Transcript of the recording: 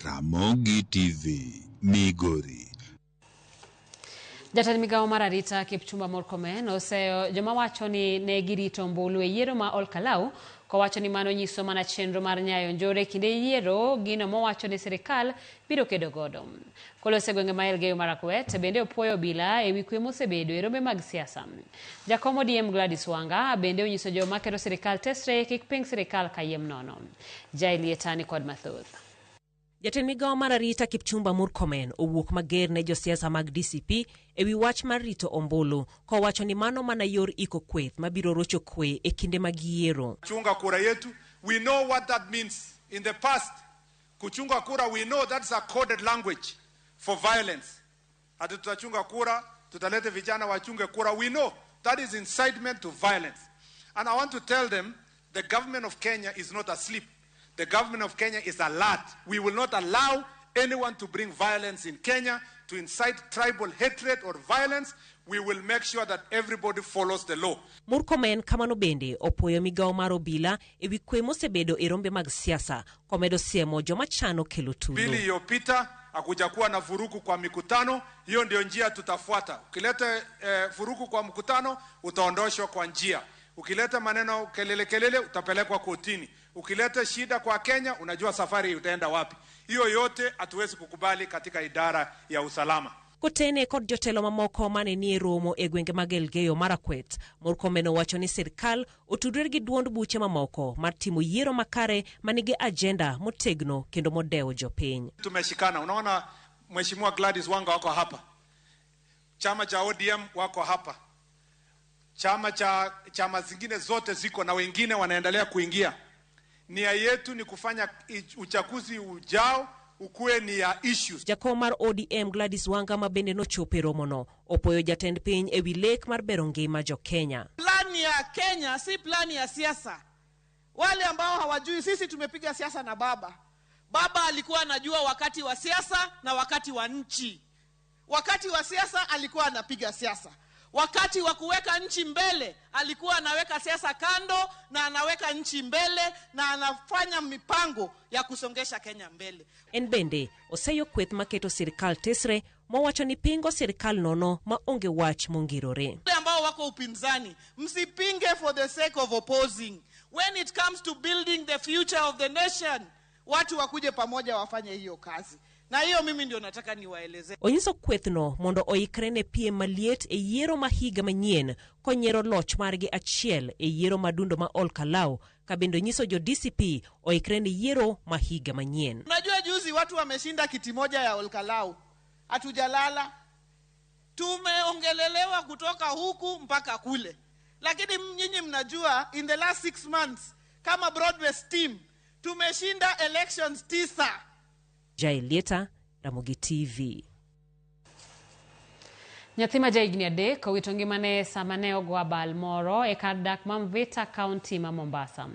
Ramogi TV, Migori. Jatend migawo mar arita Kipchumba Murkomen oseyo joma wacho ni ne girito ombulu e yiero ma Olkalau kowacho ni mano nyiso mana chenro mar nyayo njore kinde yiero gino mowacho ni sirikal biro kedo godo. Koloso e gwenge ma Elgeyo Marakwet bende opuoyo obila e wi kwe mosebedo e rombe mag siasa. Jakom ODM Gladys Wanga bende onyiso joma keto sirikal tesre kik ping sirikal kayiem nono. Jailieta ni kod mathoth. Jatend migawo mar arita Kipchumba Murkomen owuok mager ne josiasa mag DCP e wi wach mar rito ombulu kowacho ni mano mana yor iko kweth mabiro rocho kwe e kinde mag yiero. Chunga kura yetu, we know what that means. In the past, kuchunga kura, we know that's a coded language for violence. Ati tutachunga kura, tutalete vijana wachunge kura. We know that is incitement to violence. And I want to tell them the government of Kenya is not asleep. The government of Kenya is alert. We will not allow anyone to bring violence in Kenya, to incite tribal hatred or violence. We will make sure that everybody follows the law. Murkomen kamano bende opuoyo migawo mar obila e wi kwe mosebedo e rombe mag siasa komedo siemo joma chano kelo tulo. Pili iliyopita hakujakuwa na vurugu kwa mikutano. Hiyo ndio njia tutafuata. Ukileta vurugu kwa mkutano utaondoshwa kwa njia. Ukileta maneno kelele kelele utapelekwa kotini. Ukileta shida kwa Kenya unajua safari utaenda wapi. Hiyo yote hatuwezi kukubali katika idara ya usalama. Kotene kod jotelo mamoko mane nie romo e gwenge mag Elgeyo Marakwet, Murkomen owacho ni sirkal otudore gi duond buche mamoko mar timo yiero makare manigi ajenda motegno kendo modewo jopiny. Tumeshikana. Unaona Mheshimiwa Gladys Wanga wako hapa, chama cha ODM wako hapa, chama cha chama zingine zote ziko na wengine wanaendelea kuingia. Nia yetu ni kufanya uchaguzi ujao ukuwe ni ya issues. Jakom mar ODM Gladys Wanga ma bende nochopo e romono opoyo jatend piny ewi lek mar bero ngima jo-Kenya. Plani ya Kenya si plani ya siasa. Wale ambao hawajui, sisi tumepiga siasa na baba. Baba alikuwa anajua wakati wa siasa na wakati wa nchi. Wakati wa siasa alikuwa anapiga siasa. Wakati wa kuweka nchi mbele alikuwa anaweka siasa kando na anaweka nchi mbele na anafanya mipango ya kusongesha Kenya mbele. En bende oseyo kweth maketo sirikal tesre mowacho ni pingo sirikal nono ma onge wach mongirore. Wale ambao wako upinzani, msipinge for the sake of opposing. When it comes to building the future of the nation, watu wakuje pamoja wafanye hiyo kazi. Na hiyo mimi ndio nataka niwaeleze. Onyiso kwethno mondo oikre ne piem maliet e yiero ma higa manyien konyiero loch margi achiel e yiero madundo ma Ol Kalou ka bende onyiso jo DCP oikre ne yiero ma higa manyien. Unajua juzi watu wameshinda kiti moja ya Olkalau. Hatujalala. Tumeongelelewa kutoka huku mpaka kule. Lakini nyinyi mnajua in the last 6 months kama Broadway team tumeshinda elections 9. Jaelieta, Ramogi TV. Nyathi ma jahigni 3 owito ngimane sama ne ogo abal moro e kar dak ma Mvita, kaunti ma Mombasa.